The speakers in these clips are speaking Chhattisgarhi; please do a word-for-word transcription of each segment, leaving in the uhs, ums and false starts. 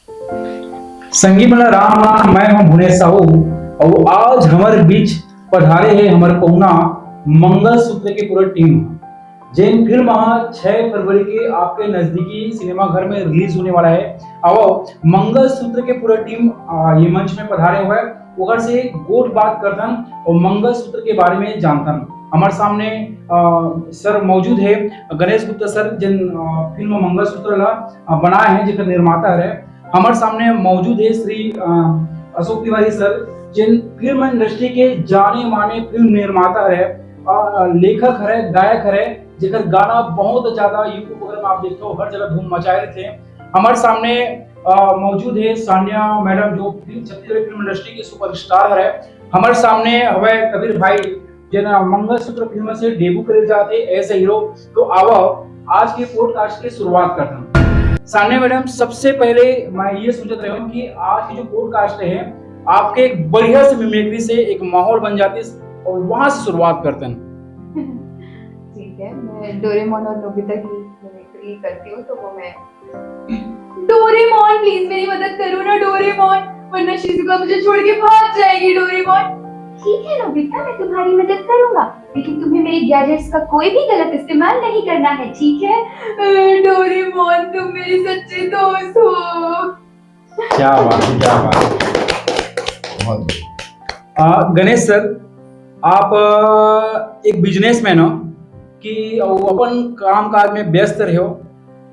संगी मन राम राम, मैं हूं भुवनेश साहू और आज हमर बीच पधारे हे हमर पहुना मंगलसूत्र के पूरा टीम, जेन फिल्म ह छह फरवरी के आपके नजदीकी सिनेमा घर में रिलीज होने वाला है। आओ, मंगलसूत्र के पूरा टीम, आ, ये मंच में पधारे हुए हैं, ओकर से गोठ बात करथन और मंगलसूत्र के बारे में जानथन। हमारे सामने, आ, सर मौजूद है, गणेश गुप्ता सर, जिन, आ, फिल्म मंगलसूत्र ला, आ, बनाए हैं, जेकर निर्माता है। हमारे सामने मौजूद है श्री, आ, अशोक तिवारी सर, जिन फिल्म इंडस्ट्री के जाने माने फिल्म निर्माता है, आ, लेखक है, गायक है, जेकर गाना बहुत ज्यादा YouTube वगैरह में आप देखते हो, हर जगह धूम मचाए रहते हैं। हमारे सामने, आ, मौजूद है सान्या मैडम, जो फिल्म, छत्तीसगढ़ी फिल्म इंडस्ट्री की सुपरस्टार है। हमारे सामने हवे कबीर भाई, जेन मंगलसूत्र फिल्म से डेब्यू करे जाते एज ए हीरो। तो आवा, आज के पॉडकास्ट के शुरुआत करथन। सान्या मैडम, सबसे पहले मैं ये सोचत रहे हूँ कि आज की जो पॉडकास्ट है, आपके एक बढ़िया से मिमिक्री से एक माहौल बन जाती और वहां से शुरुआत करथन। ठीक है, मैं डोरेमोन और नोबिता की मिमिक्री करती हूँ, तो वो मैं डोरेमोन, प्लीज मेरी मदद करो ना डोरेमोन, वरना शिजुका मुझे छोड़ के भाग जाएगी डोरेमोन। ठीक है नोबिता, मैं तुम्हारी मदद करूंगा, लेकिन तुम्हें मेरे गैजेट्स का कोई भी गलत इस्तेमाल नहीं करना है, ठीक है? अ, डोरेमोन, तुम मेरे सच्चे दोस्त हो। क्या बात है, क्या बात है। बहुत बढ़िया। आ, गणेश सर, आप, आ, एक बिजनेसमैन हो कि अउ अपन काम काज में व्यस्त रहे हो,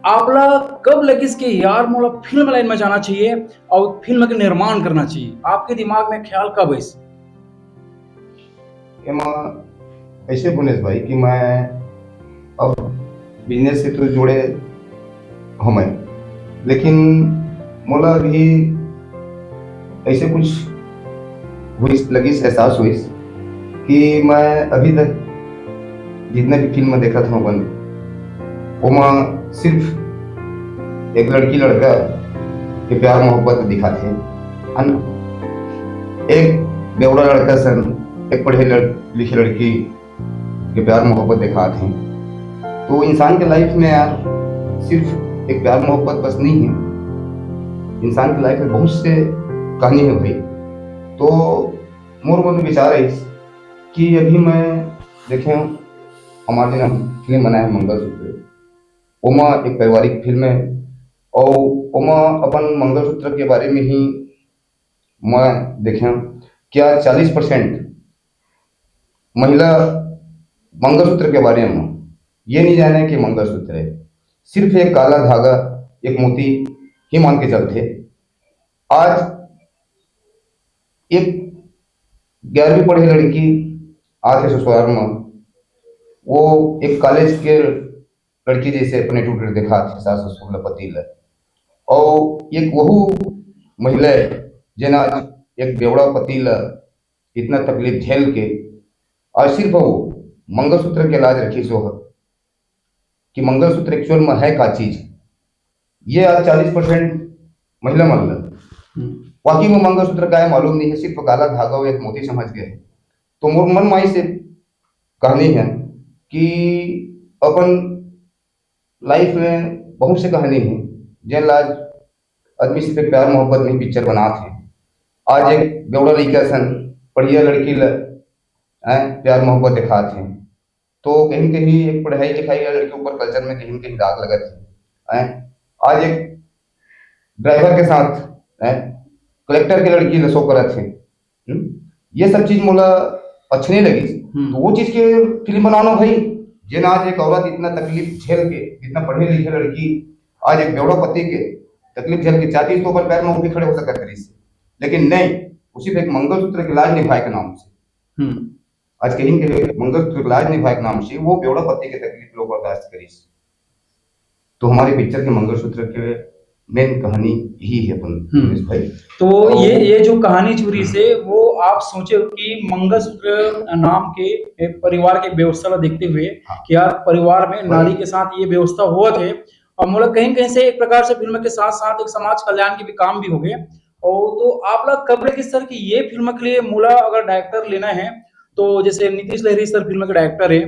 आपला कब लगिस कि यार मोला फिल्म लाइन में जाना चाहिए और फिल्म के निर्माण करना चाहिए? आपके दिमाग में ख्याल कब आइस? एमा ऐसे भुवनेश भाई कि मैं अब बिजनेस से तो जुड़े हमें, लेकिन मोला अभी ऐसे कुछ हुई लगिस, एहसास हुई कि मैं अभी तक जितना भी फिल्म देखत हूँ अपन, ओमा सिर्फ एक लड़की लड़का के प्यार मोहब्बत दिखाथे, है ना? एक बेवड़ा लड़का सन एक पढ़े लड़, लिखे लड़की के प्यार मोहब्बत दिखाथे। तो इंसान के लाइफ में यार सिर्फ एक प्यार मोहब्बत बस नहीं है, इंसान के लाइफ में बहुत से कहानी है भाई। तो मोर मन विचार है कि अभी मैं देखे हमारे दिन फिल्म बनाए मंगलसूत्र, ओमा एक पारिवारिक फिल्म है और ओमा अपन मंगलसूत्र के बारे में ही मैं देखे क्या चालीस परसेंट महिला मंगलसूत्र के बारे में ये नहीं जाने कि मंगलसूत्र है, सिर्फ एक काला धागा, एक मोती ही मान के चलते। आज एक ग्यारहवीं पढ़े लड़की आके ससुराल में वो एक कॉलेज के लड़की जैसे अपने टूट दिखात हे सास ससुर ल पति ल, और एक वहू महिला है जेन आज एक बेवड़ा पति ल इतना तकलीफ झेल के आज सिर्फ वो मंगलसूत्र के लाज रखिस कि मंगलसूत्र एक्चुअल में है का चीज। ये आज चालीस परसेंट महिला मन ल वाकई में मंगलसूत्र का है मालूम नहीं है, सिर्फ काला धागा एक मोती समझ गए। तो मोर मन माई से कहानी है कि अपन लाइफ में बहुत से कहानी है जेन लाज आदमी सिर्फ प्यार मोहब्बत नहीं पिक्चर बनात हे। आज एक बेवड़ा लड़का सन पढ़िया लड़की ल हैं, प्यार मोहब्बत दिखात हे, तो कहीं कहीं एक पढ़ाई लिखाई वाले लड़के ऊपर कल्चर में कहीं कहीं दाग लगत हे। हैं, आज एक ड्राइवर के साथ हैं, कलेक्टर के लड़की ल शो करत हे। हम्म? ये सब चीज मोला अच्छे नहीं लगी। हम्म। तो वो चीज के फिल्म बनाना भाई, जेन आज एक औरत इतना तकलीफ झेल के, इतना पढ़े लिखे लड़की आज एक बेवड़ा पति के तकलीफ झेल के चाहती तो अपन पैर में वो भी खड़े हो सकत रही, लेकिन नहीं, वो सिर्फ एक मंगलसूत्र के लाज निभाए के नाम से। हम्म। आज कहीं के मंगलसूत्र के लाज निभाए के नाम से वो बेवड़ा पति के तकलीफ लोग बर्दाश्त करीस। तो हमारे पिक्चर के मंगलसूत्र के मेन कहानी यही है अपन हम्म। रमेश भाई। तो और ये ये जो कहानी चुरी से वो आप सोचे कि मंगलसूत्र नाम के एक परिवार के व्यवस्था ला देखते हुए हाँ। कि यार परिवार में बड़ी नारी के साथ ये व्यवस्था होत हे और मोला कहीं कहीं से एक प्रकार से फिल्म के साथ साथ एक समाज कल्याण के भी काम भी हो गए। और तो आप ला कब लगे सर कि ये फिल्म के लिए मोला अगर डायरेक्टर लेना है तो जैसे नीतीश लहरी सर फिल्म के डायरेक्टर है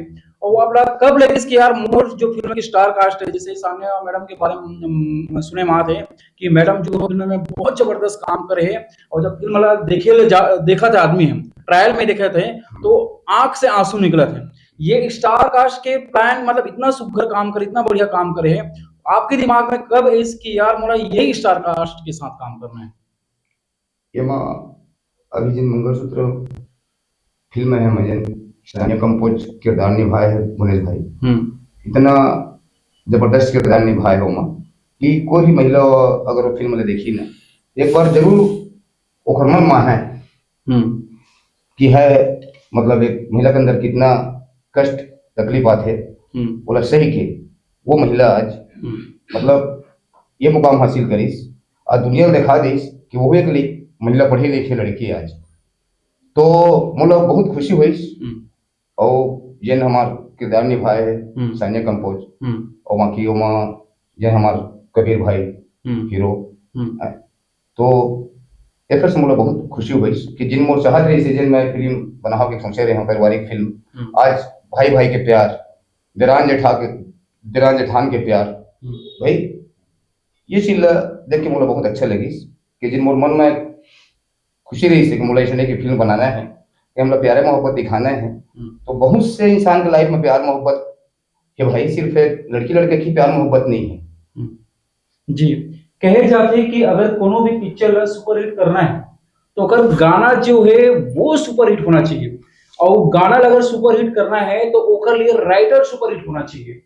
अउ आप ला कब लगिस कि यार मोर जो फिल्म के स्टार कास्ट है, जैसे सान्या मैडम के बारे में हम सुने मा थे कि मैडम जो फिल्म में बहुत जबरदस्त काम करे है, अउ जब फिल्म ला देखे ले जा, देखा था आदमी हम ट्रायल में देखे थे, तो आंख से आंसू निकला थे। ये स्टार कास्ट के प्लान, मतलब इतना सुघर काम करे, इतना बढ़िया काम करे है, आपके दिमाग में कब आइस कि यार मोला यही स्टार कास्ट के साथ काम करना है? एमा अभी जिन मंगलसूत्र फिल्म है, में जिन सान्या कंपोज किरदार निभाए है भुवनेश भाई, हम्म इतना जबरदस्त किरदार निभाए है ओमा कि कोई भी महिला अगर वो फिल्म ला देखी ना, एक बार जरूर ओकर मन मा है हम्म कि है, मतलब एक महिला के अंदर कितना कष्ट तकलीफ आथे, हम्म ओला सही के वो महिला आज हम्म मतलब ये मुकाम हासिल करिस और दुनिया को दिखा दिस कि वो एक लि- महिला पढ़ी लिखी लड़की है आज। तो मोला बहुत खुशी होइस। हम्म और जेन हमार किरदार निभाए है हम्म सान्या कंपोज, हम्म और बाकी ओमा जेन हमार कबीर भाई हम्म हीरो, हम्म तो एकर से मोला बहुत खुशी होइस कि जिन मोर चाहत रहिस, जिन मैं फिल्म बनावे के सोचे रहे हूँ, पारिवारिक फिल्म, हम्म आज भाई भाई के प्यार, देरान जेठा के, देरान जेठान के प्यार, हम्म भाई ये चीज ला देख के मोला बहुत अच्छा लगिस कि जिन मोर मन में खुशी रहिस कि मोला ऐसे की फिल्म बनाना है, कि हमला प्यारे मोहब्बत दिखाना है। हम्म तो बहुत से इंसान के लाइफ में प्यार मोहब्बत के भाई सिर्फ एक लड़की लड़के की प्यार मोहब्बत नहीं है। जी, कहे जाथे कि अगर कोनो भी पिक्चर ला सुपरहिट करना है तो ओकर गाना जो है वो सुपरहिट होना चाहिए, और गाना ला अगर सुपरहिट करना है तो ओकर लिए राइटर सुपरहिट होना चाहिए।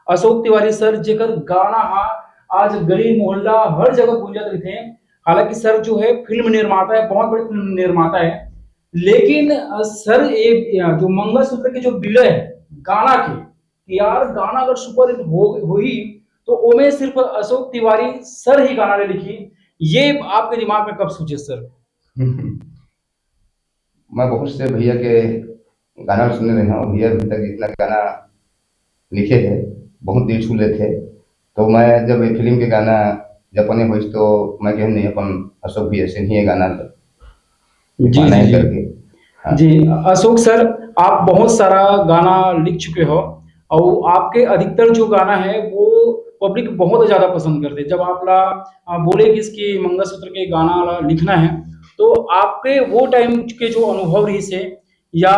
अशोक तिवारी सर जेकर गाना हा आज गली मोहल्ला हर जगह गूंजत रहिथे। हालांकि सर जो है फिल्म निर्माता है, बहुत बड़े फिल्म निर्माता है, लेकिन अ, सर ये अ, जो मंगलसूत्र के जो विलय है गाना के, कि यार गाना अगर सुपरहिट हो होही तो ओमे सिर्फ अशोक तिवारी सर ही गाना ले लिखी, ये आपके दिमाग में कब सूझे सर? मैं बहुत से भैया के गाना सुने रहे हूँ, भैया अभी तक जितना गाना लिखे है बहुत दिल छू लेते। तो मैं जब ये फिल्म के गाना जब बने होइस तो मैं कहे नहीं, अपन अशोक भैया से ही ये गाना जी गाना जी है जी करके। हाँ। जी, अशोक सर, आप बहुत सारा गाना लिख चुके हो और आपके अधिकतर जो गाना है वो पब्लिक बहुत ज्यादा पसंद करते हैं। जब आप ला आ, बोले कि इसकी मंगलसूत्र के गाना ला लिखना है तो आपके वो टाइम के जो अनुभव रहिस है या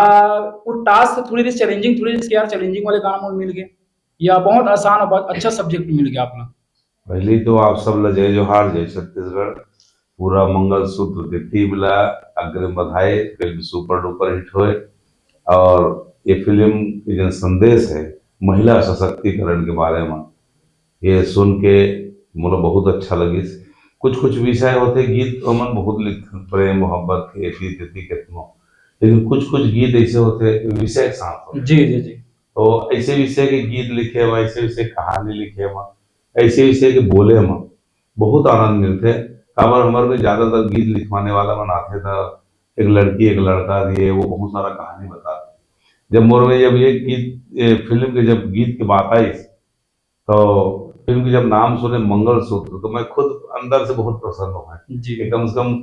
वो टास्क थोड़ी सी चैलेंजिंग, थोड़ी सी यार चैलेंजिंग वाले गाना मोला मिल गए या बहुत आसान और बहुत अच्छा सब्जेक्ट मिल गया आप ला? पहले तो आप सब ला जय जोहार, जय छत्तीसगढ़। पूरा मंगलसूत्र के टीम ला अग्रिम बधाई, फिल्म सुपर डुपर हिट होए। और ये फिल्म के जो संदेश है महिला सशक्तिकरण के बारे में, ये सुन के मोला बहुत अच्छा लगिस। कुछ कुछ विषय होते, गीत तो हमन बहुत लिखथन, प्रेम मोहब्बत के, एती तेती केतनो, लेकिन कुछ कुछ गीत ऐसे होते विषय के साथ होते। जी जी जी। तो ऐसे विषय के गीत लिखे मा, ऐसे विषय के कहानी लिखे मा, ऐसे विषय के बोले मा बहुत आनंद मिलथे। काबर हमर में ज्यादातर गीत लिखवाने वाला मन आथे त एक लड़की एक लड़का रहिए, वो बहुत सारा कहानी बताथे। जब मोर में जब ये गीत, ये फिल्म के जब गीत के बात आइस, तो फिल्म के जब नाम सुने मंगलसूत्र, तो मैं खुद अंदर से बहुत प्रसन्न हुआ जी कि कम से कम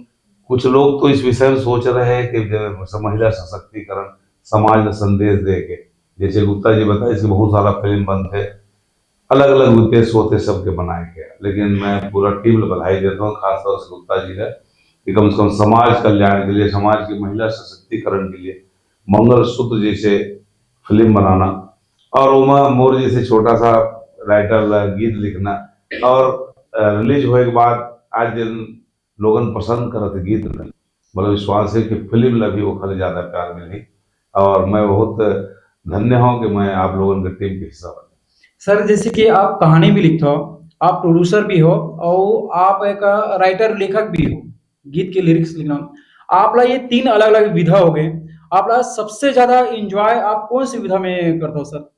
कुछ लोग तो इस विषय में सोच रहे हैं कि जब महिला सशक्तिकरण, समाज में संदेश दे के, जैसे गुप्ता जी बताए, इसके बहुत सारा फिल्म बनते, अलग अलग उद्देश्य होते सबके बनाए के, लेकिन मैं पूरा टीम ला बधाई देता हूँ, खासतौर से गुप्ता जी का, कि कम से कम समाज कल्याण के लिए, समाज की महिला सशक्तिकरण के लिए मंगलसूत्र जैसे फिल्म बनाना, और ओमा मोर जैसे छोटा सा राइटर ला गीत लिखना, और रिलीज होए के बाद आज दिन लोगन पसंद करत हे गीत ला। मतलब विश्वास है कि फिल्म ला भी ओखर ज्यादा प्यार मिलही, और मैं बहुत धन्य हूँ कि मैं आप लोगन के टीम के हिस्सा बना। सर, जैसे कि आप कहानी भी लिखते हो, आप प्रोड्यूसर भी हो और आप एक राइटर, लेखक भी हो, गीत के लिरिक्स लिखना, आप ला ये तीन अलग अलग विधा हो गए, आप ला सबसे ज्यादा एंजॉय आप कौन सी विधा में करते हो सर?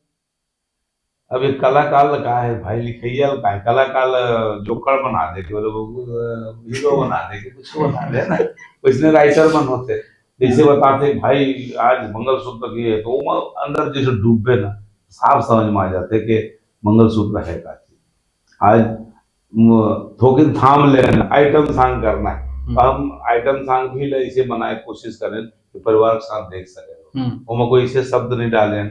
अब एक कलाकार ला का है भाई, लिखैया ला का है, कलाकार ला जोकर बना दे के, मतलब वो, अ, हीरो बना दे के, कुछ बना दे ना, वैसने राइटर मन होते, जैसे बताते भाई आज मंगलसूत्र की है, तो वो अंदर जैसे डूबे ना, साफ समझ में आ जाते कि मंगलसूत्र है का चीज। आज म-, थोकिन थाम लेना, आइटम सॉन्ग करना है, तो हम आइटम सॉन्ग भी ले इसे बनाए कोशिश करें कि परिवार के साथ देख सके। हम्म ओमा कोई ऐसे शब्द नहीं डाले,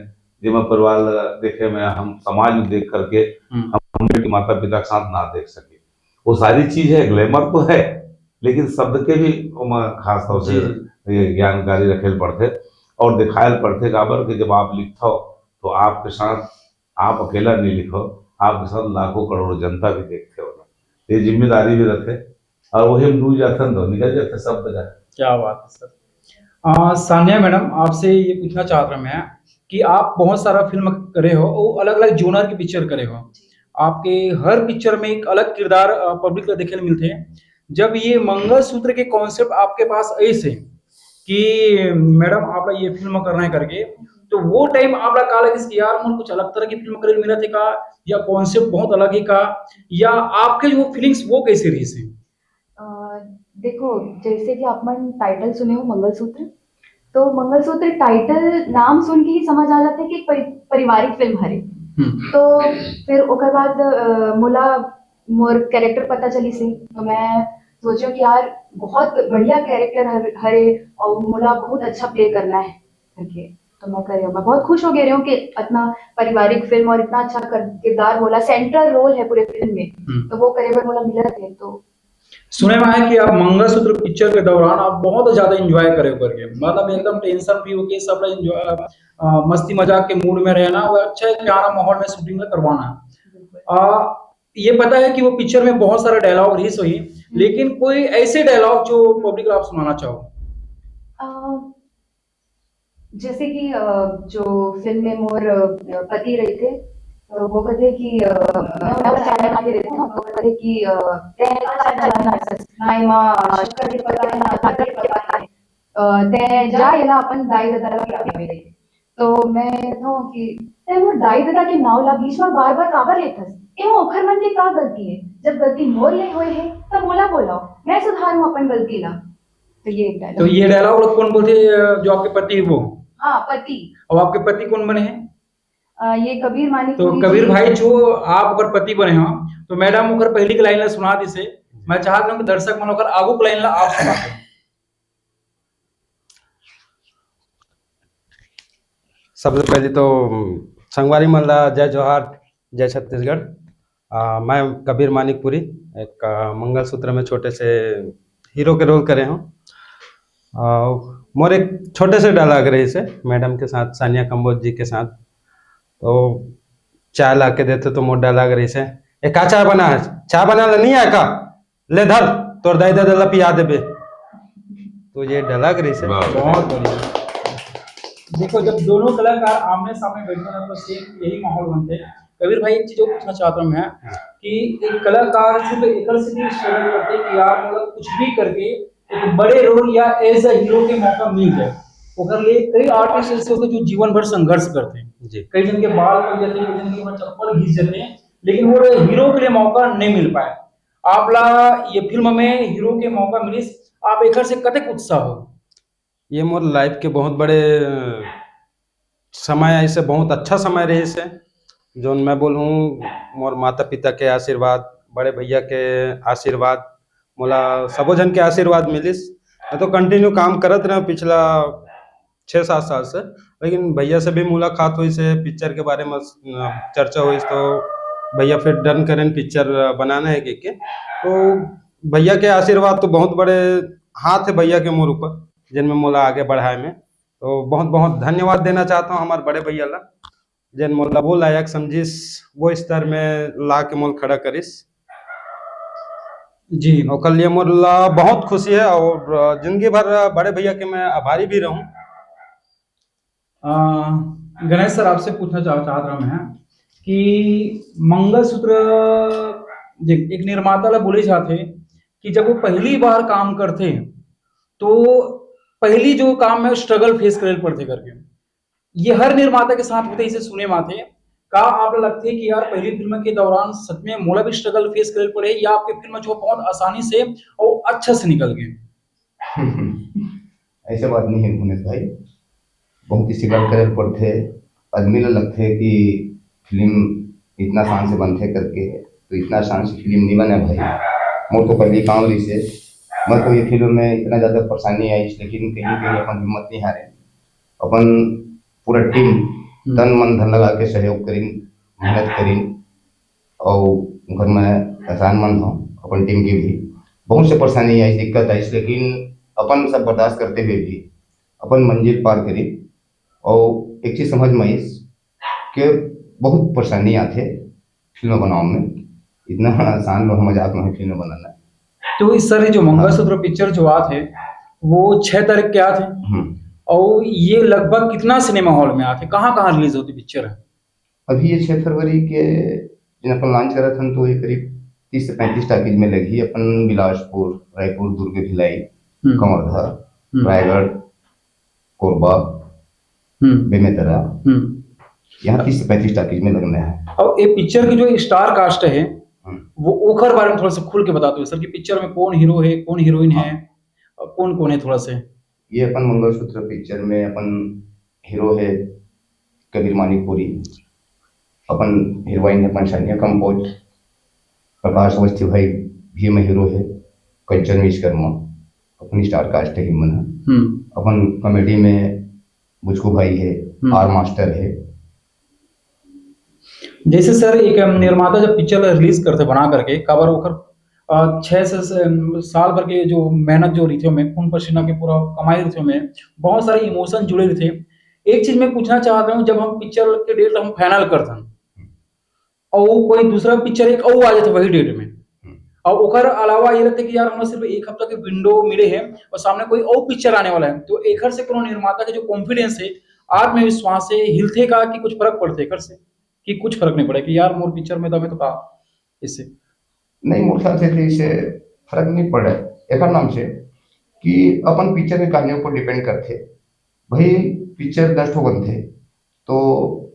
जेमा परिवार ला देखे में हम समाज में देख करके हम्म। हम अपने माता पिता के साथ ना देख सके। वो सारी चीज है, ग्लैमर तो है, लेकिन शब्द के भी ओमा खास तौर से जी। ये ज्ञानकारी रखे ल पड़थे और दिखाए ल पड़थे। काबर कि जब आप लिखथव तो आपके साथ आप अकेला नहीं लिखो, आपके साथ लाखों करोड़ों जनता भी देखथे हो। ये जिम्मेदारी भी रखे और वही हम डूब जाते हैं तो निकल जाते शब्द का। क्या बात है सर। आ, सानिया मैडम, आपसे ये पूछना चाहता मैं कि आप बहुत सारा फिल्म करे हो और अलग अलग जोनर की पिक्चर करे हो। आपके हर पिक्चर में एक अलग किरदार पब्लिक का देखे मिलते हैं। जब ये मंगलसूत्र के कॉन्सेप्ट आपके पास ऐसे कि मैडम आप ये फिल्म करना है करके, तो वो टाइम आप का लगे कि यार मन कुछ अलग तरह की फिल्म करे मिला थे का, या कॉन्सेप्ट बहुत अलग है का, या आपके जो फीलिंग्स वो कैसे रही से? अ, देखो, जैसे कि आप मन टाइटल सुने हो मंगलसूत्र, तो मंगलसूत्र टाइटल नाम सुन के ही समझ आ जाता है कि एक परि-, पारिवारिक फिल्म हरे। हम्म। तो फिर ओकर बाद अ, मोला मोर कैरेक्टर पता चली से, तो मैं सोचो कि यार बहुत बढ़िया कैरेक्टर हर, हरे और मोला बहुत अच्छा प्ले करना है करके। तो मैं कर रही हूँ, मैं बहुत खुश हो गई रही हूँ कि इतना पारिवारिक फिल्म और इतना अच्छा कर, किरदार बोला, सेंट्रल रोल है पूरे फिल्म में। हम्म। तो वो करे बर मोला मिला थे तो सुने में आया कि आप मंगलसूत्र पिक्चर के दौरान आप बहुत ज्यादा एंजॉय करे हो करके, मतलब एकदम टेंशन फ्री होके सब एंजॉय, मस्ती मजाक के मूड में रहना और अच्छा एक प्यारा माहौल में शूटिंग करवाना। आ, ये पता है कि वो पिक्चर में बहुत सारा डायलॉग रिलीज हुई, लेकिन कोई ऐसे डायलॉग जो पब्लिक आप सुनाना चाहो? अ, जैसे कि अ, जो फिल्म में मोर अ, पति रहे थे, तो वो कहते कि अ, मैं उनका चाय बना के देती हूँ, तो वो कहते कि अ, "तैं का चाय बनाना है? ना एमा शक्कर के पत्ता है, ना अदरक के पत्ता है। अ, तैं जा एला अपन दाई ददा ला पिया दे।" तो मैं कहूँ कि "तैं मोर दाई ददा के नाव ला बीच में बार बार काबर लेथस? एमा ओखर मन के का गलती है? जब गलती मोर ले होए है, तब मोला बोलाओ, मैं सुधारूँ अपन गलती ला।" तो ये एक तो डायलॉग ये डायलॉग कौन बोलते हैं, जो आपके पति है वो? हाँ, पति। अब आपके पति कौन बने हैं? अ, ये कबीर मानिक तो पुरी कबीर जी। भाई, जो आप अगर पति बने हो तो मैडम ओकर पहली की लाइन ला सुना दिसे। मैं चाहत हूँ कि दर्शक मन ओकर आगू की लाइन ला आप सुना दें। सबसे पहले तो संगवारी मन ला जय जोहार, जय छत्तीसगढ़। आ, मैं कबीर मानिकपुरी, एक आ, मंगलसूत्र में छोटे से हीरो के रोल करे हूँ। आ, मोर एक छोटे से डायलॉग रहिस हे मैडम के साथ, सानिया कंबोज जी के साथ। तो चाय ला के देथे तो मोर डायलॉग रहिस हे, "ए का चाय बना है? चाय बना ले, नहीं आय का? ले धर, तोर दाई ददा ला पिया देबे।" तो ये डायलॉग रहिस हे। बहुत बढ़िया। देखो, जब दोनों कलाकार आमने सामने बैठते हैं तो सेम यही माहौल बनते हैं। कबीर भाई, एक चीज और पूछना चाहता हूँ मैं कि एक कलाकार सिर्फ एकल से भी स्ट्रगल करते कि यार, मतलब, कुछ भी करके एक बड़े रोल या एज अ हीरो के मौका मिल जाए, ओकर लिए कई आर्टिस्ट ऐसे होते जो जीवन भर संघर्ष करते हैं। जी। कई जन के बाल पक जाते हैं, कई जन के ऊपर चप्पल घिस जाते हैं, लेकिन वो हीरो के लिए मौका नहीं मिल पाया। आप ला ये फिल्म में हीरो के मौका मिलिस, आप एकर से कतेक उत्साह हो? ये मोर लाइफ के बहुत बड़े समय ऐसे बहुत अच्छा समय रहिस हे, जोन मैं बोलूँ, मोर माता पिता के आशीर्वाद, बड़े भैया के आशीर्वाद, मोला सबो झन के आशीर्वाद मिलिस। मैं तो कंटिन्यू काम करत रहे पिछला छः सात साल से, लेकिन भैया से भी मुलाकात होइस हे, पिक्चर के बारे में अ, चर्चा होइस, तो भैया फिर डन करेन पिक्चर बनाना है कह के। तो भैया के आशीर्वाद तो बहुत बड़े हाथ है भैया के मोर ऊपर, जिनमें मोला आगे बढ़ाए में। तो बहुत बहुत धन्यवाद देना चाहता हूँ हमारे बड़े भैया ला, जिन मोला वो लायक समझिस, वो स्तर में ला के मोल खड़ा करिस। जी। ओकर लिए मोला बहुत खुशी है और जिंदगी भर बड़े भैया के मैं आभारी भी रहूँ। अ, गणेश सर, आपसे पूछना चाह, चाहत रहा मैं कि मंगलसूत्र, जे एक निर्माता ला बोले जाते कि जब वो पहली बार काम करते तो पहली जो काम में स्ट्रगल फेस करे पड़ते करके, ये हर निर्माता के साथ होते, इसे सुने माथे। का आप लगते कि यार पहली फिल्म के दौरान सच में मोला भी स्ट्रगल फेस करे पड़े या आपके फिल्म जो बहुत आसानी से और अच्छा से निकल गए? ऐसे बात नहीं है भुवनेश भाई, बहुत स्ट्रगल करे पड़थे। आदमी ला लगथे कि फिल्म इतना आसान से बनथे करके, तो इतना आसान से फिल्म नहीं बने भाई। मोर तो पहली काम रहिस हे, मैं तो ये फिल्म में इतना ज़्यादा परेशानी आई, लेकिन कहीं कहीं अपन हिम्मत नहीं हारे। अपन पूरा टीम हम्म। तन मन धन लगा के सहयोग करिन, मेहनत करिन, अउ घर में एहसान मंद हो अपन टीम के भी। बहुत से परेशानी आइस, दिक्कत आइस, लेकिन अपन सब बर्दाश्त करते हुए भी अपन मंजिल पार करी। अउ एक चीज समझ में आइस कि बहुत परेशानी आथे फिल्म बनावे में, इतना आसान लो मजाक नहीं फिल्म बनाना। तो इस सर, ये जो मंगलसूत्र हाँ। पिक्चर जो आत हे, वो छह तारीख के आत हे। हम्म। और ये लगभग कितना सिनेमा हॉल में आत हे, कहाँ कहाँ रिलीज होती पिक्चर? अभी ये छह फरवरी के जिन अपन लॉन्च करत हन, तो ये करीब तीस से पैंतीस टाकीज में लगी। अपन बिलासपुर, रायपुर, दुर्ग, भिलाई, हम्म। कवर्धा, हम्म। रायगढ़, कोरबा, हम्म। बेमेतरा, हम्म। यहाँ तीस से पैंतीस टाकीज में लगना है। और ये पिक्चर की जो स्टार कास्ट है, हम्म। वो ओखर बारे में थोड़ा सा खुल के बता दो सर, कि पिक्चर में कौन हीरो है, कौन हीरोइन है, हाँ। और कौन कौन है थोड़ा सा। ये अपन मंगलसूत्र पिक्चर में अपन हीरो है कबीर मानिकपुरी, अपन हीरोइन है अपन सानिया कंबोज, प्रकाश अवस्थी भाई भी में हीरो है, कंचन विश्वकर्मा, अपन स्टार कास्ट है मन। हम्म। अपन कॉमेडी में बुचकू भाई है, हम्म। आर मास्टर है। जैसे सर, एक, अम, निर्माता जब पिक्चर रिलीज करथे बना करके, काबर ओकर, अ, छह से, से, अम, साल भर के जो मेहनत जो रहिथे में, खून पसीना के पूरा कमाई रहिथे में, बहुत सारे इमोशन जुड़े रहिथे। एक चीज मैं पूछना चाहता हूँ, जब हम पिक्चर के डेट हम फाइनल करथन, और कोई दूसरा पिक्चर एक और आ जाता वही डेट में, हम्म। और ओकर अलावा ये लगता है कि यार, हमरा सिर्फ एक हफ्ता के विंडो मिले हैं और सामने कोई और पिक्चर आने वाला है, तो एकर से कोनो निर्माता के जो कॉन्फिडेंस है, आत्मविश्वास है, हिलथे का कि कुछ फर्क पड़थे एकर से, कि कुछ फर्क नहीं पड़े कि यार, मोर पिक्चर में दम है तो का इससे? नहीं, मोर ख्याल से तो इससे फर्क नहीं पड़े। एकर नाम से कि अपन पिक्चर के कहानी ऊपर डिपेंड करथे। भाई, पिक्चर दस ठो बनथे, तो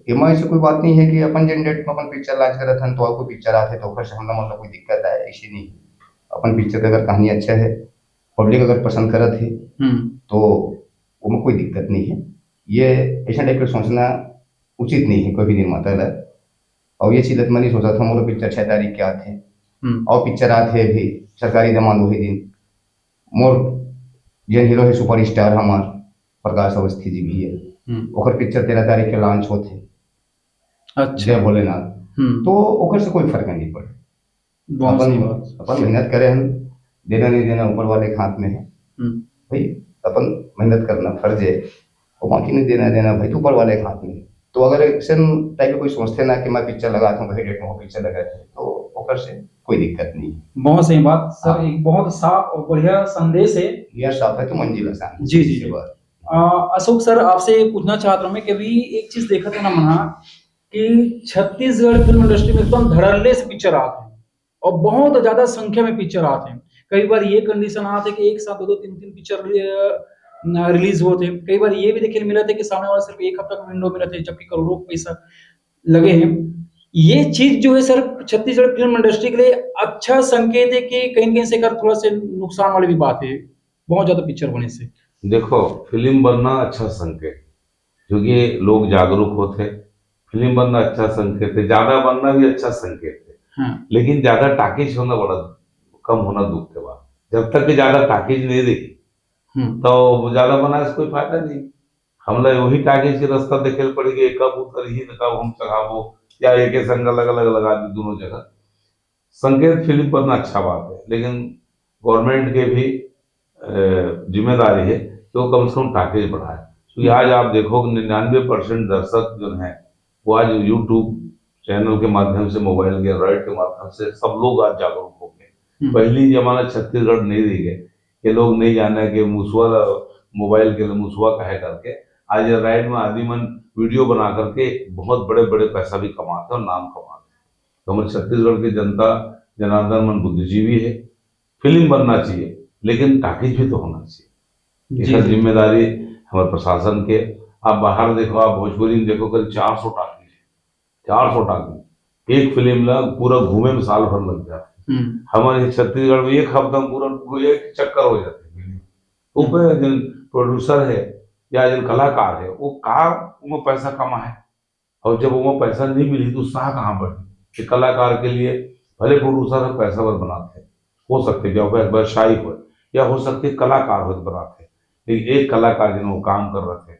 एमा ऐसे कोई बात नहीं है कि अपन जेन डेट में अपन पिक्चर लॉन्च करत हन, तो और कोई पिक्चर आथे, तो ओकर से हमला मतलब कोई दिक्कत आए, ऐसे नहीं। अपन पिक्चर के अगर कहानी अच्छा है, पब्लिक अगर पसंद करत है, हम्म। तो ओमा कोई दिक्कत नहीं है। ये ऐसा टाइप के सोचना उचित नहीं है कोई भी निर्माता ला। और ये चीज मैं नहीं सोचा था, मोर पिक्चर छह तारीख के आथे, हम्म। और पिक्चर आथे अभी सरकारी दमांद वही दिन। मोर जेन हीरो है सुपरस्टार हमार प्रकाश अवस्थी जी भी है, हम्म। ओकर पिक्चर तेरह तारीख के लॉन्च होथे। अच्छा। जय भोलेनाथ। हम्म। तो ओकर से कोई फर्क नहीं पड़े। बहुत अपन, सही बात। अपन मेहनत करे हन, देना नहीं देना ऊपर वाले के हाथ में है। हम्म। भाई, अपन मेहनत करना फर्ज है, और बाकी नहीं देना देना भाई, तो ऊपर वाले के हाथ में है। तो अगर ऐसे टाइप के कोई सोचते ना कि मैं पिक्चर लगाता हूँ, वही डेट में वो पिक्चर लगाते हैं, तो ओकर से कोई दिक्कत नहीं है। बहुत सही बात सर, हाँ। एक बहुत साफ और बढ़िया संदेश है। नियत साफ है तो मंजिल आसान है। जी, जी, ये जी। बात। आ, अशोक सर, आपसे ये पूछना चाहता हूँ मैं कि अभी एक चीज देखा था ना मना कि छत्तीसगढ़ फिल्म इंडस्ट्री में एकदम धड़ल्ले से पिक्चर आते हैं और बहुत ज्यादा संख्या में पिक्चर आते हैं। कई बार ये कंडीशन आते हैं कि एक साथ दो दो तीन तीन पिक्चर रिलीज होते हैं। कई बार ये भी देखने मिला था कि सामने वाला सिर्फ एक हफ्ता का विंडो में रहते हैं, जबकि करोड़ों पैसा लगे हैं। ये चीज जो है सर, छत्तीसगढ़ फिल्म इंडस्ट्री के लिए अच्छा संकेत है कि कहीं ना कहीं से कर थोड़ा से नुकसान वाली भी बात है, बहुत ज्यादा पिक्चर बने से? देखो, फिल्म बनना अच्छा संकेत, क्योंकि लोग जागरूक होते हैं। फिल्म बनना अच्छा संकेत है, ज्यादा बनना भी अच्छा संकेत है। हाँ। लेकिन ज्यादा टाकीज होना बड़ा, कम होना दुख के बात। जब तक कि ज्यादा टाकीज नहीं रही, हम्म। तो ज्यादा बनाए से कोई फायदा नहीं। हमला वही टाकीज के रास्ता देखे पड़ेगी, कब उतरही न कब हम चढ़ाबो, या एक संग अलग अलग लगा दी दोनों जगह। संकेत फिल्म बनना अच्छा बात है, लेकिन गवर्नमेंट के भी अ, जिम्मेदारी है कि वो कम से कम टाकीज बढ़ाए। क्योंकि आज आप देखो कि निन्यानवे परसेंट दर्शक जो हैं, वो आज YouTube चैनल के माध्यम से, मोबाइल के एंड्रॉइड के माध्यम से सब लोग आज जागरूक हो गए। हम्म। पहली जमाना छत्तीसगढ़ नहीं रह गए, ये लोग नहीं जाने कि मुसवा मोबाइल के लिए मुसवा कहे करके। आज राइड में आदमी मन वीडियो बना करके बहुत बड़े बड़े पैसा भी कमाते हैं और नाम कमाते हैं। तो हमारे छत्तीसगढ़ की जनता, जनार्दन मन बुद्धिजीवी है, फिल्म बनना चाहिए, लेकिन टाकीज भी तो होना चाहिए। जी, इसका जी। जिम्मेदारी हमारे प्रशासन के। आप बाहर देखो, आप भोजपुरी में देखो, करीब चार सौ टाकीज है, चार सौ टाकीज। एक फिल्म ला पूरा घूमे में साल भर लग जाता है। हम्म। हमारे छत्तीसगढ़ में एक हफ्ता में पूरा एक चक्कर हो जाता है। ऊपर जिन प्रोड्यूसर है या जिन कलाकार है, वो का, वो पैसा कमा है, और जब वो पैसा नहीं मिली तो उत्साह कहाँ बढ़ी? कि कलाकार के लिए भले प्रोड्यूसर है, पैसा बर बनाते हैं, हो सकते क्या हो, शाही हो, या हो सकते कलाकार हो तो बनाते हैं, लेकिन एक कलाकार जिन वो काम कर रहे थे,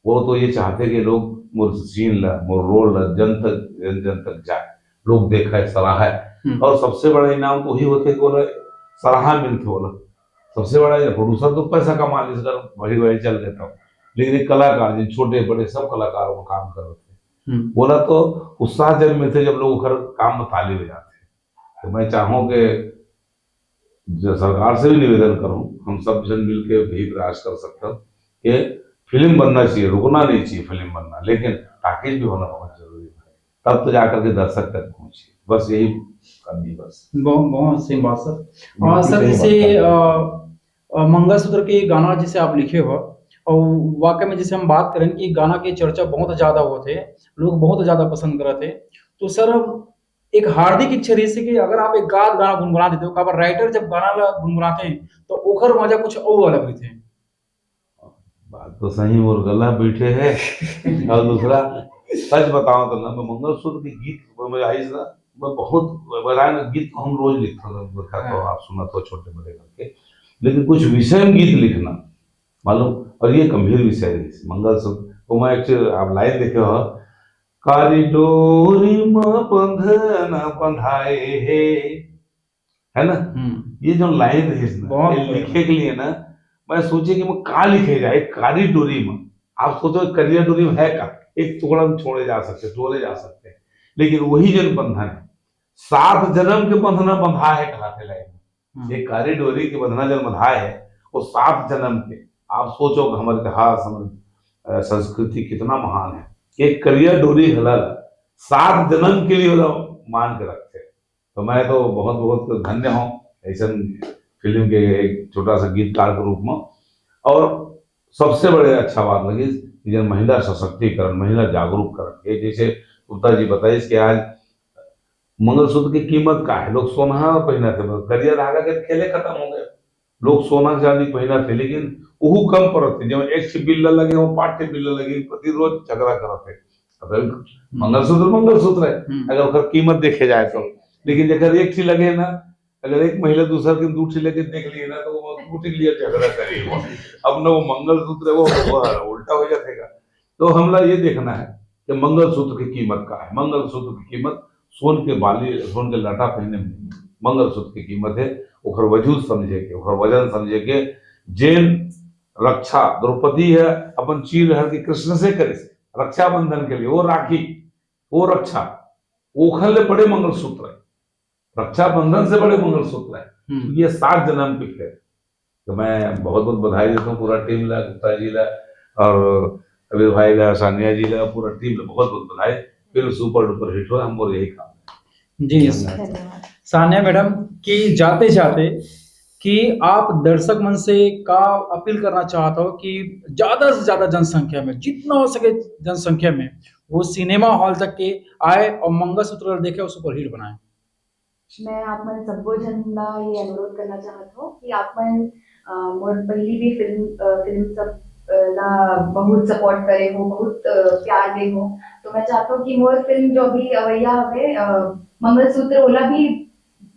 वो तो ये चाहते कि लोग मोर सीन ला, मोर रोल ला जन तक, जन जन तक जाए, लोग देखे, सराहे। हम्म। और सबसे बड़ा इनाम तो वही होथे कि ओला सराहा मिलथे ओला। सबसे बड़ा ये प्रोड्यूसर तो पैसा कमा लिस, अगर वही वही चल देता हूँ, लेकिन एक कलाकार, जिन छोटे बड़े सब कलाकार वो काम कर रहे थे, हम्म। ओला तो उत्साह जब मिलथे जब लोग ओकर काम में ताली बजाथे। तो मैं चाहूँ कि जो सरकार से भी निवेदन करूँ, हम सब जन मिलके यही प्रयास कर सकते हैं कि फिल्म बनना चाहिए, रुकना नहीं चाहिए फिल्म बनना, लेकिन टॉकीज भी होना बहुत जरूरी है, तब तो जाकर के दर्शक तक पहुंचे। बस यही कमी बस। बहुत, बहुत सही बात सर। बिल्कुल और सर, सही जैसे, बात है। अ, अ, मंगलसूत्र के गाना जैसे आप लिखे हो, और वाकई में जैसे हम बात करें कि गाना की चर्चा बहुत ज्यादा होते, लोग बहुत ज्यादा पसंद करते, तो सर, एक हार्दिक इच्छा रहिसे कि अगर आप एक आध गाना गुनगुना देते हो, काबर राइटर जब गाना ला गुनगुनाते हैं, तो ओकर मजा कुछ और अलग रहिथे। बात तो सही, मोर गला बैठे है। और दूसरा, सच बताओ तो ना, मैं मंगलसूत्र के गीत, मैं आइस ना, मैं बहुत, बताए ना, गीत तो हम रोज लिखते हैं, लिखा तो हाँ। आप सुना तो छोटे बड़े करके, लेकिन कुछ विषय में गीत लिखना, मालूम, और ये गंभीर विषय है। मंगलसूत्र, वो मैं एक चीज, आप लाइन देखे हो, "कारी डोरी म बंधन बंधाए हे", है ना? हम्म। ये जो लाइन है इसमें, बहुत ये बढ़िया। लिखे के लिए ना, मैं सोचे कि मैं का लिखे जाए, "कारी डोरी म।" आप सोचो, करिया डोरी में है का? एक टुकड़ा में छोड़े जा सकते, तोड़े जा सकते हैं, लेकिन वही जन बंधन है, सात जन्म के बंधना बंधा है, कहा थे लाइन में। हम्म। ये कारी डोरी के बंधना जन बंधा है, वो सात जन्म के। आप सोचो कि हमारे इतिहास, हमारे, अ, संस्कृति कितना महान है। एक करिया डोरी घला ला, सात जन्म के लिए ओला मान के रखते। तो मैं तो बहुत, बहुत धन्य हूँ ऐसन फिल्म के एक छोटा सा गीतकार के रूप में। और सबसे बड़े अच्छा बात लगी कि जन महिला सशक्तिकरण, महिला जागरूककरण, ये जैसे गुप्ता जी बताइस कि आज मंगलसूत्र की कीमत का है, लोग सोना पहिना थे, करिया धागा के खेले खत्म हो गए। लोग सोना चांदी पहिना थे, लेकिन वहू कम पड़त थे। जब एक ठे बिल्ला लगे, वो पाँच ठे बिल्ला लगे, प्रतिरोज झगड़ा करत थे। अब मंगलसूत्र, मंगलसूत्र है, हम्म। अगर ओकर कीमत देखे जाए तो। लेकिन जेकर एक ठे लगे ना, अगर एक महिला दूसर के दू ठे लेके देख लिए ना, तो वो दू ठे लिए झगड़ा करी वो। अब ना वो मंगलसूत्र है, वो, वो उल्टा हो जाएगा। तो हमला ये देखना है कि मंगलसूत्र की कीमत का है। मंगलसूत्र की कीमत सोन के बाली, सोन के लटा पहने में मंगलसूत्र की कीमत है। ओकर वजूद समझे के, ओकर वजन समझे के, जेन रक्षा द्रौपदी है अपन चीर हर के कृष्ण से करे, रक्षाबंधन के लिए वो राखी, वो रक्षा, ओखर ले बड़े मंगलसूत्र है। रक्षाबंधन से बड़े मंगलसूत्र है। हम्म। ये सात जन्म की फेर। तो मैं बहुत बहुत बधाई देता हूँ पूरा टीम ला, गुप्ता जी ला, और कबीर भाई ला, सानिया जी ला, पूरा टीम ला बहुत बहुत बधाई। फिल्म सुपर डुपर हिट हो, हम और यही काम है। जी धन्यवाद। धन्यवाद। सानिया मैडम, कि जाते जाते कि आप दर्शक मन से का अपील करना चाहता हो कि ज्यादा से ज्यादा जनसंख्या में, जितना हो सके जनसंख्या में, वो सिनेमा हॉल तक के आए और मंगलसूत्र देखे और सुपरहिट बनाए? मैं आप मन सब्बो झन ला ये अनुरोध करना चाहत हूँ कि आप मन, अ, मोर पहली भी फिल्म, अ, फिल्म सब, अ, ला बहुत सपोर्ट करे हो, बहुत, अ, प्यार दे हो। तो मैं चाहता हूँ कि मोर फिल्म जो अभी अवैया हवे, अ, मंगलसूत्र, ओला भी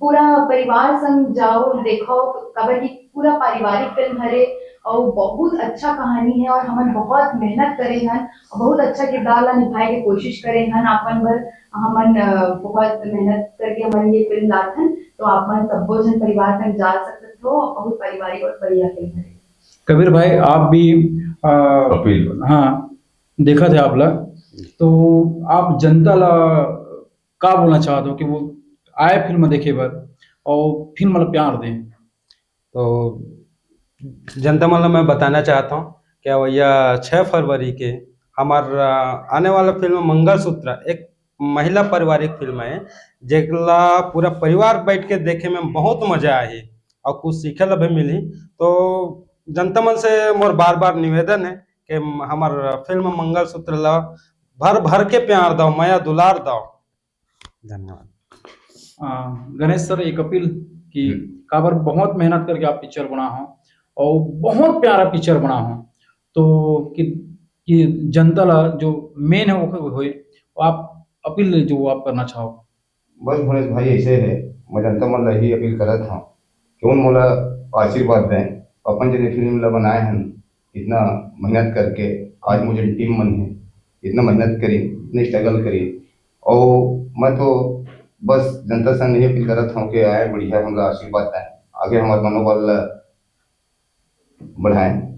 पूरा परिवार संग जाओ, देखो, काबर कि पूरा पारिवारिक फिल्म हरे और बहुत अच्छा कहानी है और हमन बहुत मेहनत करे हन और बहुत अच्छा किरदार ला निभाए के कोशिश करे हन। अपन बर हमन, अ, बहुत मेहनत करके हमन ये फिल्म लाथन, तो आप मन सब्बो झन परिवार संग जा सकत हो। बहुत पारिवारिक और बढ़िया फिल्म है। कबीर भाई, आप भी, अ, अपील। हाँ, देखा थे आप ला, तो आप जनता ला का बोलना चाहते हो कि वो आए फिल्म देखे बर और फिल्म ला प्यार दें? तो जनता मन ला मैं बताना चाहता हूँ कि भैया, छः फरवरी के हमार, अ, आने वाला फिल्म मंगलसूत्र एक महिला पारिवारिक फिल्म है, जेला पूरा परिवार बैठ के देखे में बहुत मजा आही और कुछ सीखे ला भी मिली। तो जनता मन से मोर बार बार निवेदन है कि हमार फिल्म मंगलसूत्र ला भर भर के प्यार दो, मया दुलार दो। धन्यवाद। आ, गणेश सर, एक अपील कि हम्म। काबर बहुत मेहनत करके आप पिक्चर बना हो और बहुत प्यारा पिक्चर बना हो, तो कि, कि जनता ला जो मेन है वो होए, वो आप अपील जो आप करना चाहो। बस भुवनेश भाई, ऐसे है, मैं जनता मन ला ही अपील करत हूँ कि उन मोला आशीर्वाद दें, अपन जने फिल्म ला बनाए हन, इतना मेहनत करके आज मोर जन टीम मन है, इतना मेहनत करी, इतने स्ट्रगल करी। और मैं तो बस जनता से यही अपील करत हूँ कि आए, बढ़िया हमला आशीर्वाद दें, आगे हमारे मनोबल ला बढ़ाएं।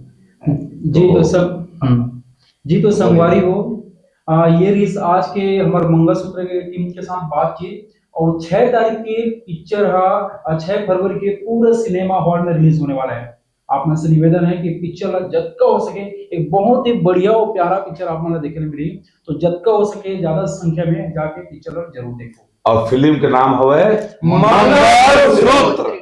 जी तो सब हम्म। जी तो संगवारी हो, आ, ये रहिस आज के हमारे मंगलसूत्र के टीम के साथ बातचीत। और छह तारीख के पिक्चर हा, आ, छह फरवरी के पूरा सिनेमा हॉल में रिलीज होने वाला है। आप मन से निवेदन है कि पिक्चर ला जतका हो सके, एक बहुत ही बढ़िया और प्यारा पिक्चर आप मन ला देखे ला मिली, तो जतका हो सके ज्यादा संख्या में जाके पिक्चर ला जरूर देखो। और फिल्म के नाम हवे मंगलसूत्र।